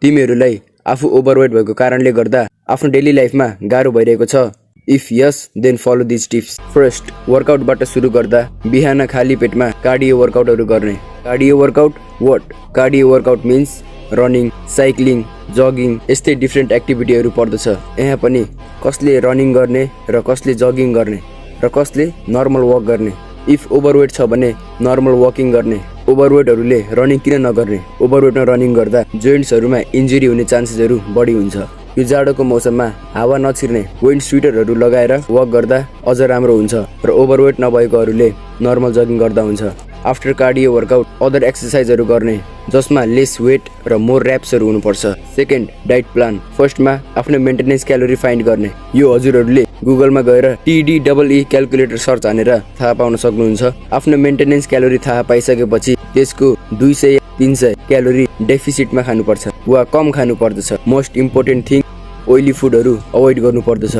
तिमीहरूलाई आफू ओभरवेट भएको कारणले गर्दा आफ्नो डेली लाइफमा गाह्रो भइरहेको छ? If yes then follow this tips. First, वर्कआउटबाट सुरु गर्दा बिहान खाली पेटमा कार्डियो वर्कआउटहरू गर्ने। Cardio workout what? Cardio workout means running, cycling, jogging यस्तै डिफ्रेन्ट एक्टिभिटीहरू पर्दछ। यहाँ पनि कसले रनिङ गर्ने र कसले जगिङ गर्ने र कसले नर्मल वक गर्ने। इफ ओभरवेट छ भने नर्मल वकिङ गर्ने। ओभरवेटहरूले रनिङ किन नगर्ने? ओभरवेटमा रनिङ गर्दा जोइन्ट्सहरूमा इन्जुरी हुने चान्सेसहरू बढी हुन्छ। यो जाडोको मौसममा हावा नछिर्ने विन्ड स्वेटरहरू लगाएर वक गर्दा अझ राम्रो हुन्छ र ओभरवेट नभएकोहरूले नर्मल जगिङ गर्दा हुन्छ। आफ्टर कार्डियो वर्कआउट अदर एक्सर्साइजहरू गर्ने जसमा लेस वेट र मोर ऱ्याप्सहरू हुनुपर्छ। Second, diet plan. फर्स्टमा आफ्नो मेन्टेनेन्स क्यालोरी फाइन्ड गर्ने। यो हजुरहरूले गुगलमा गएर TDEE क्यालकुलेटर सर्च हानेर थाहा पाउन सक्नुहुन्छ। आफ्नो मेन्टेनेन्स क्यालोरी थाहा पाइसकेपछि त्यसको 200-300 क्यालोरी डेफिसिटमा खानुपर्छ वा कम खानु पर्दछ। मोस्ट इम्पोर्टेन्ट थिङ, ओइली फुडहरू अभोइड गर्नु पर्दछ।